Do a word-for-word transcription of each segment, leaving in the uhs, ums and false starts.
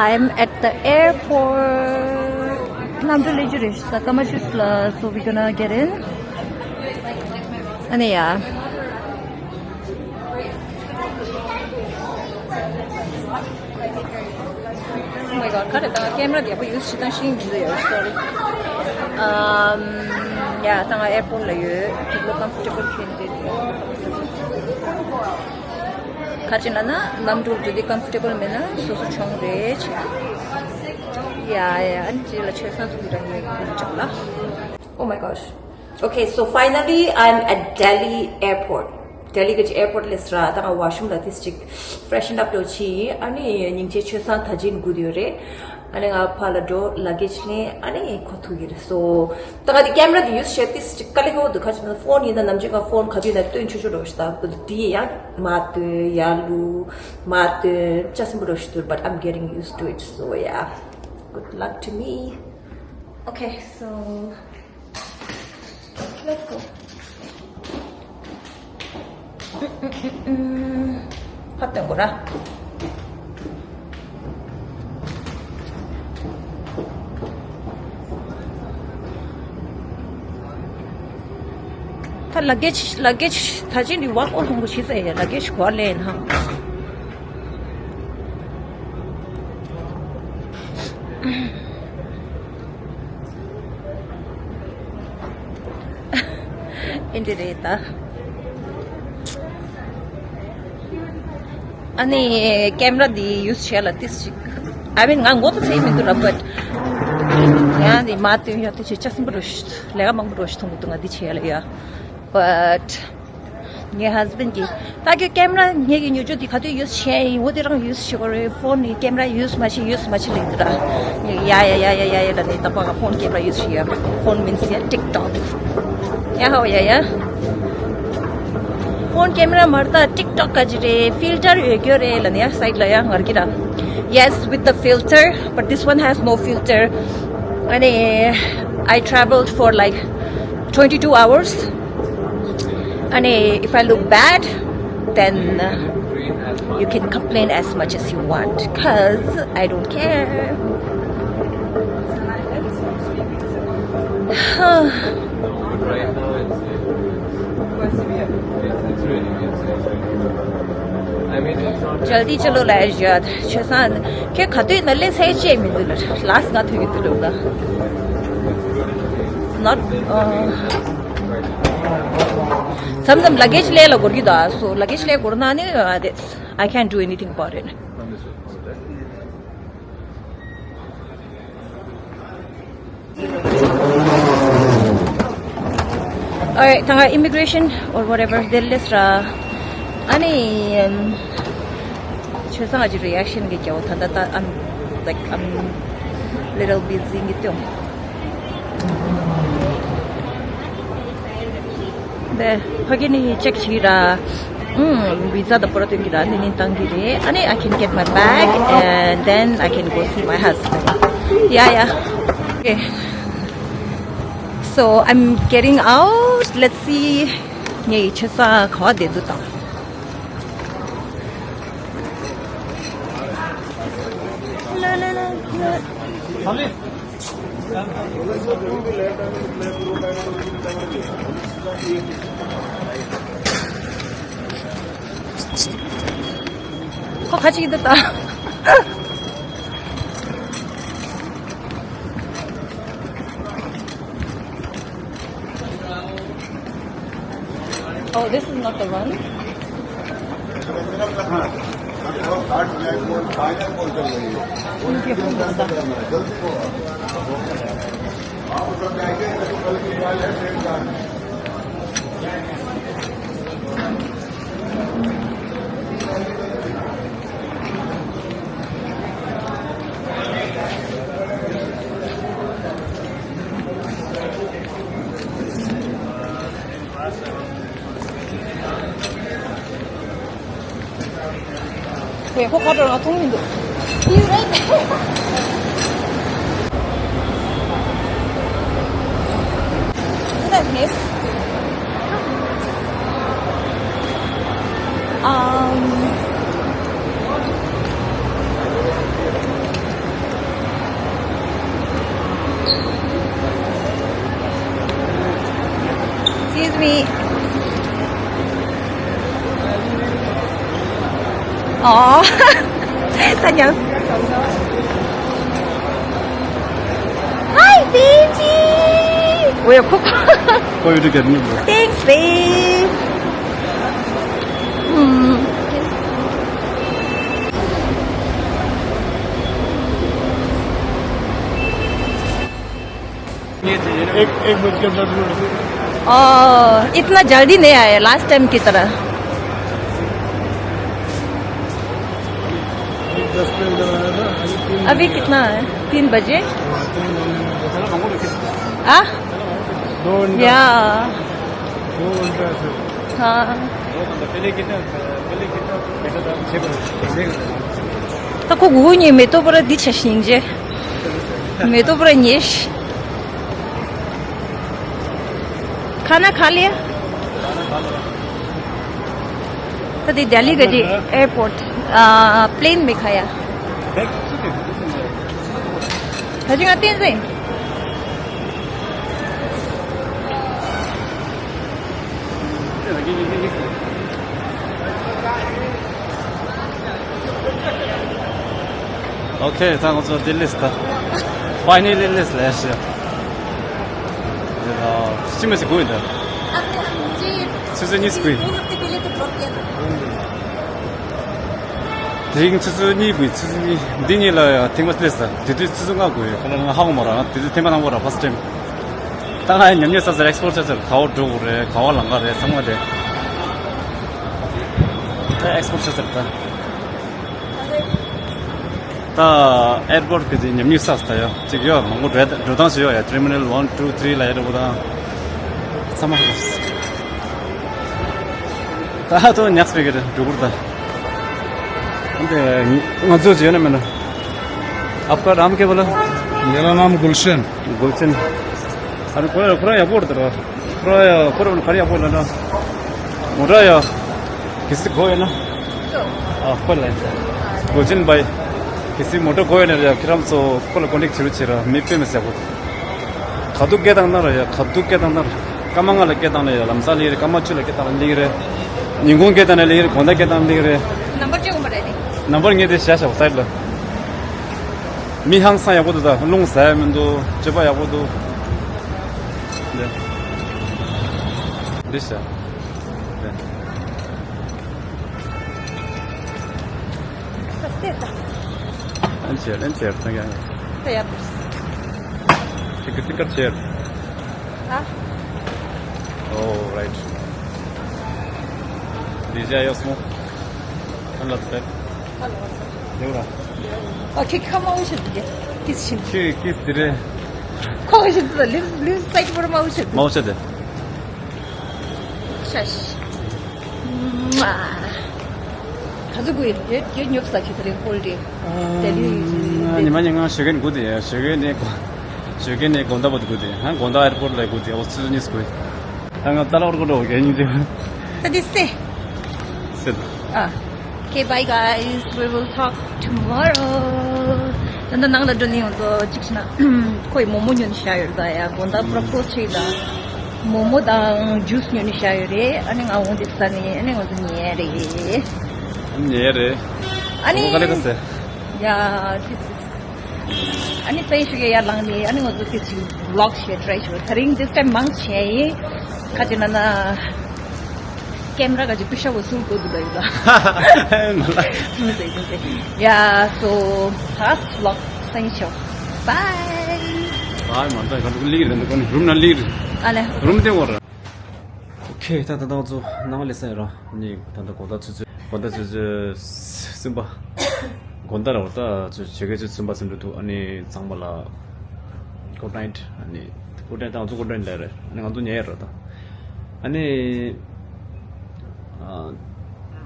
I'm at the airport. གནམ་གྲུ་སླེབས་རྒྱུ་རེད། ས་ཀ་མ་ཤུས་ལ། So we're gonna get in. ཨ་ནི་ཡ། Oh my god, ག་རེ་ད་ཀེམ་ར་དེ་ཡག་པོ་ཡུས་བྱེད་སྟངས་ཤེས་ཀྱི་ཡོད། Sorry. Um, yeah, ད་ང་airport ལ་ཡོད། དེ་ལོ་comfortable ཤེས་འདི། ག་ཅི་ལ་ན་གནམ་གྲུ་འགྲོ་དུས་comfortable མེད་ན་སོ་སོ་གྱོང་རེད། ཡ་ཡ། ཨ་ནི་ཅི་ལ་ཆོས་སང་ཐུག་གི་རང་ཡོད་ཀྱི་ཅག་ལ། Oh my gosh. Okay, so finally I'm at Delhi airport. Delhi གི་airport ལས་ར་ད་ང་washroom ལ་ཏིས་ཅིག་freshen up འགྲོ་ཆི་ཡིན། ཨ་ནི་སྙིང་རྗེ་ཆོས་སང་ད་ཅིན་སྒུག་ཡོད་རེད། ཨ་ནི་ང་ཕ་ལ་འགྲོ། luggage ལེན། ཨ་ནི་ཁོ་ཐུག་གི་རེད། So ད་ང་དེ་ཀེམ་ར་དེ་ཡུས་བྱེད་ཏིས་ཅིག་དཀའ་ལས་ཁག་པོ་འདུག་ག་ཅི་ན་ཕོན་ཡིན་ན་ནམ་རྒྱུན་ང་ཕོན་ག་དུས་ན་སྟོན་ཆོག་ཆོག་འགྲོ་ཞིག་ད་དེ་ཡང་མ་སྟོན། ཡར་ལུས་མ་སྟོན། ཅ་སིམ་པོ་འགྲོ་ཞིག་འདུག But I'm getting used to it, so yeah, good luck to me. Okay, so let's go. ཕར་སྟོན་དགོས་ར། ད་luggage, luggage ད་ཅི་འདི་བག་འོ་ལྷུང་གི་ཤི་ས་ཡ། luggage གོ་ལེན་ཧང་། ཨིན་དེ་རེད་ད། ཨ་ནི་ཀེམ་ར་འདི་ཡུས་བྱས་ལ་ཏིས་ཅིག I mean ང་མགོ་ཏོ་ཚེ་མི་འདུག་ར། But ཡང་འདི་མ་སྟོན་ཡ་ཏི་ཅིག་ཅ་སིམ་པོ་རུ་ཤི་ལས་ཀ་མང་པོ་རུ་ཤི་མཐོང་གི་འདུག་ང་འདི་བྱས་ལ་ཡ། But ངའི་husband གིས་ད་གི་ཀེམ་ར་ངེད་ཀྱི་ཉོ་རྒྱུ་འདི་ག་དུས་ཡུས་བྱས་ཡིན། འོ་དེ་རང་ཡུས་བྱེད་དགོས་རེད། ཕོན་ནི་ཀེམ་ར་ཡུས་མ་བྱེད་ཡུས་མ་བྱེད་ལེགས་འདུག་ར། ཡ་ཡ་ཡ་ཡ་ཡ་ཡ་ལ་ནི་ད་པ་ག་ཕོན་ཀེམ་ར་ཡུས་བྱེད་ཡ། ཕོན་means ཡ་TikTok. ཡ་ཧོ་ཡ་ཡ། ཕོན་ཀེམ་ར་མར་ད་TikTok ག་ཅི་རེད། ཕིལ་ཊར་ཡོད་རྒྱུ་རེད་ལ་ནི་ཡ་སའིཌ་ལ་ཡ་ངར་གི་ར། Yes, with the filter, but this one has no filter. ཨ་ནི་I traveled for like twenty-two hours. ཨ་ནི if I look bad, then uh, you can complain as much as you want, 'cause I don't care. ཇལ་དི་ཅི་ལོ་ལ་ཡ་ཆོས་སང་ཁྱེད་ག་དུས་ན་ལས་ཚད་ཅེས་མི་འདུག་ལ་ལགས་ང་ཐུག་གི་འདུག་ལ། It's not. མཚམས་མཚམས་luggage ལས་ལ་འགོར་གི་འདུག So luggage ལས་འགོར་ན་ནི་I can't do anything about it. Alright, ད་ང་immigration or whatever དེ་ལས་ར། ཨ་ནི་ཆོས་སང་ཨ་ཅི་reaction གི་རྒྱལ་བོ་ད་ད་ད། I'm like, I'm little busy གི་དུས། དེ་ཕ་གི་ནི་check བྱེད་ཀྱི་ར། ཨུམ། visa དང་པོ་ར་སྟོན་གྱི་ར། ནི་ནི་བཏང་གི་རེད། ཨ་ནི་I can get my bag and then I can go see my husband. Yeah, yeah. Okay. So I'm getting out. Let's see. ངའི་ཆོས་སང་ག་བ་བསྡད་འདུག་དང་། ཁོ་ཁ་ཅིག་འདུག་ད། Oh, this is not the one. ཁོས་ཁོ་ཁ་དྲོ་ང་མཐོང་མི་འདུག You right there. Isn't that nice? Um, ཨོ། ད་ཉམས། Hi, baby. ཝེ་ཁུག Why you to get me? Thanks, babe. ཨུམ། एक, एक बज के दस मिनट। ओह, इतना जल्दी नहीं आया last time की तरह। दस पे इधर आया था, अभी तीन अभी बजे। कितना है? तीन बजे? हाँ, तीन बजे। आ? दो घंटा। या। दो घंटा से। हाँ। ད་ཁོ་གུ་ཉེ་མེ་ཏོ་པོ་ར་འདི་ཆ་ཤིང་རྗེ། མེ་ཏོ་པོ་ར་ཉེ་ཤི། खाना खा लिया? ད་དེ་ལྡི་ལི་གི་ཨེར་པོར་ཊི། ཨ། པི་ལེན་མེ་ཁ་ཡ། ད་ཅི་ང་བསྟན་ཟེ། ཨོ་ཁེ། ད་ང་ཚོ་ལྡི་ལི་སི་ད། ཕའི་ནལ་ལི་ལྡི་ལི་སི་ལ་ཡར་ཞུ། ཅི་མི་ཟེར་དགོས་ཡིན་ད། ཆུ་ཚོད་གཉིས་སུ་དགོས་ཡིན། དེ་རིང་ཆུ་ཚོད་གཉིས་དགོས་ཡིན། ཆུ་ཚོད་གཉིས། འདི་གཉིས་ལ་ཡང་ཐེངས་མ་སླེབས་ས། དེ་དུས་ཆུ་ཚོད་ལྔ་དགོས་ཡོད། ཁོ་ལ་ང་ཧ་གོ་མ་ར། ང་དེ་དུས་ཐེངས་མ་དང་པོ་ར། ཕར་སི་ཊི་ཊེམ། ད་ང་ཡང་ཉམས་མྱོང་ས་ས་རེ། ཨེག་སི་པོར་ཊི་ཆ་ཚར། ག་བ་འགྲོ་དགོས་རེད། ག་བ་ལང་ག་རེད། ཚང་མ་རེད། ད་ཨེག་སི་པོར་ཊི་ཆ་ཚར་ད། ད་ཨེར་པོར་ཊི་གི་དེ་ཉམས་མྱོང་ས་ས་ད་ཡོད་ཅིག་ཡོད། མང་པོ་འགྲོ་འགྲོ་སྟངས་ཤིག་ཡོད་ཡ། ཊར་མི་ནལ་ཝན་ཊུ་ཐི་རི་ལ་ཡ་འགྲོ་དང་། ཚང་མ་ཧ་གོ། ད་ཧ་ཏོ་ཉག་སྤེ་གི་འགྲོ་གུར་ད། འདི་ང་ཚོ་ཅི་ཡོད་ན་མེད་ན། आपका नाम क्या बोला? मेरा नाम गुलशन। गुलशन। अरे, ཁོ་ར་ཁོ་ར་ཡག་པོ་རེད་ད་ར། ཁོ་ར་ཡ་ཁོ་ར་ག་རེ་ཡག་པོ་ལ་ན། མོ་ཊ་ཡ། གལ་སྲིད་དགོས་ཡོད་ན། ཨ། ཁོ་ལ་ཡིན། སྒོ་ཆེན་བྷའི། གལ་སྲིད་མོ་ཊ་དགོས་ཡོད་ན་ཡ། ཁྱེད་རང་ཚོ་ཁོ་ལ་ཀོན་ཊེག་བྱེད་རོགས་བྱེད་ར། མི་དཔེ་མི་སྲིད་ཡག་པོ། ག་དུས་སྐད་བཏང་ན་ར་ཡ། ག་དུས་སྐད་བཏང་ན་ར། སྐར་མ་ལྔ་ལ་སྐད་བཏང་ན་ཡ། ལམ་སང་ལེགས་རེད། སྐར་མ་བཅུ་ལ་སྐད་བཏང་ན་ལེགས་རེད། ཉིན་གུང་སྐད་བཏང་ན་ལེགས་རེད། དགོང་དག་སྐད་བཏང་ན་ལེགས་རེད། ནམ་བར་ཅིག་ཡོང་བ་རེད་དེ། ནམ་བར་ངས་དེ་བཞག་བཞག་སའིཌ་ལ། མི་ཧང་སང་ཡག་པོ་འདུག་ད། རླུང་ཟ་ཡ་མི་འདུག་སྤྱོད་པ་ཡག་པོ་འདུག་འདི། འདི་བཞག་འདི། ཨན་ཆེར། ཨན་ཆེར། ཐེང་ཡ། ཐེ་ཡ། ཏིཀ་ཏིཀ་ཆེར། ཨ། ཨོ་རའིཊ། འདི་བཞག་ཡོད་སོང་། ཨན་ལ་ཏེ། ཨ་ལོ། ཡོད་ར། ཨ་ཁྱེད་ཁ་མ་འོ་ཤེས་དེ། ཀིས་ཤིན། ཁྱེད་ཀིས་དེ་རེད། ཁོ་ཤེས་དེ། ལིབ་ལིབ་སའིཌ་བར་མ་འོ་ཤེས་དེ། མ་འོ་ཤེས་དེ། ཤ་ཤ། ག་ཚོད་དགོས་ཡིན། ཡོད་ཡོད། ཉོབ་ས་ཁྱེད་ཚོ་རིང་ཧོལ་ཌེ། ལྡི་ལི། ཉི་མ་ཉིན་གང་ཞོགས་ཀས་འགོ་དེ་ཡ། ཞོགས་ཀས་ནས་གོ། ཞོགས་ཀས་ནས་དགོང་དག་བར་དུ་འགོ་དེ། ཧང་དགོང་དག་ཨེར་པོར་ཊི་ལ་འགོ་དེ། འོ་ཆུ་ཚོད་གཉིས་འགོ་ཡིན། ད་ང་རྩ་ལ་འོར་གོ་འགྲོ་གི་ཉིན་དེ། ད་དེ་སེ། སེ། ཨ། Okay, bye guys. We will talk tomorrow. ད་ལྟ་ནང་ལ་འགྲོ་ནི་ཡོང་ཚོ་གཅིག་ན། ཁོས་མོག་མོག་ཉོ་ནི་བཞག་ཡོད་ད་ཡ། དགོང་དག་པྲོ་པོ་སི་བྱས་ད། མོག་མོག་དང་ཇུས་ཉོ་ནི་བཞག་ཡོད་རེད། ཨ་ནི་ང་འོང་དེ་ཟ་ནི། ཨ་ནི་ང་ཚོ་ཉལ་རེད། ཉལ་རེད། ཨ་ནི། མོག་མོག་ག་ལེ་ག་སེ། ཡ། this is ཨ་ནི་སེ་ཞུ་གི་ཡར་ལངས་ནས། ཨ་ནི་ང་ཚོ་དེ་ཅིག་ཝི་ལོག་བྱེད་ཊི་རའི་ཞུ། དེ་རིང་this time མང་ཆེ་ཡིན། ཁ་ཅིག་ན་ན། ཀེམ་ར་ག་ཅིག་པི་ཤ་བོ་སུར་གོ་དུ་ལ་ཡོད་ལ། མ་ལ། སུ་མི་ཟེར་གི་ཟེར། Yeah, so last vlog སེ་ཞུ། Bye. ཨ་མ་ད་ག་འདུག་ལིག་རེད་འདུག་གོ་ནི་རུམ་ན་ལིག་རེད། ཨ་ལེ། རུམ་དེ་འོར། ཨོ་ཁེ། ད་ད་ད་ང་ཚོ་ནང་ལ་སླེབས་ཡོད་ར། ནི་ད་ད་དགོང་དག་ཆུ་ཚོད། དགོང་དག་ཆུ་ཚོད་གསུམ་པ། དགོང་དག་ར་བ་ད་ཆུ་ཚོད་ཕྱེད་ཀའི་ཆུ་ཚོད་གསུམ་པ་ཟིན་འགྲོ་འདུག་ཨ་ནི་ཚང་མ་ལ་good night། ཨ་ནི་good night། ད་ང་ཚོ་good night ལབ་རེད། ཨ་ནི་ང་ཚོ་ཉལ་ཡོད་ར་ད། ཨ་ནི་ཨ་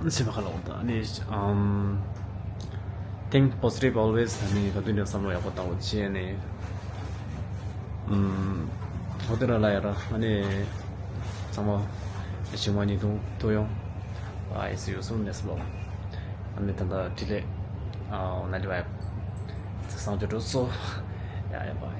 ཕྱི་མ་ཁ་ལ་འོང་ད། ཨ་ནི་ཨམ། Think positive always། ཨ་ནི་ག་དུས་ནས་བསམ་བློ་ཡག་པོ་བཏང་རོགས་བྱེད། ཨ་ནི། ཨམ། ཧོ་ཏེ་ར་ལ་ཡ་ར། ཨ་ནི་ཚང་མ་ཞིག་མ་ཉིད་དུ་ཐུག་ཡོང་། Bye, see you soon next vlog། ཨ་ནི་ད་ལྟ་བྲིས་ལེ། ཨ་ན་འདི་བ་ཚེ་སང་ཇོ་འགྲོ་སོ། ཡ་ཡ། Bye།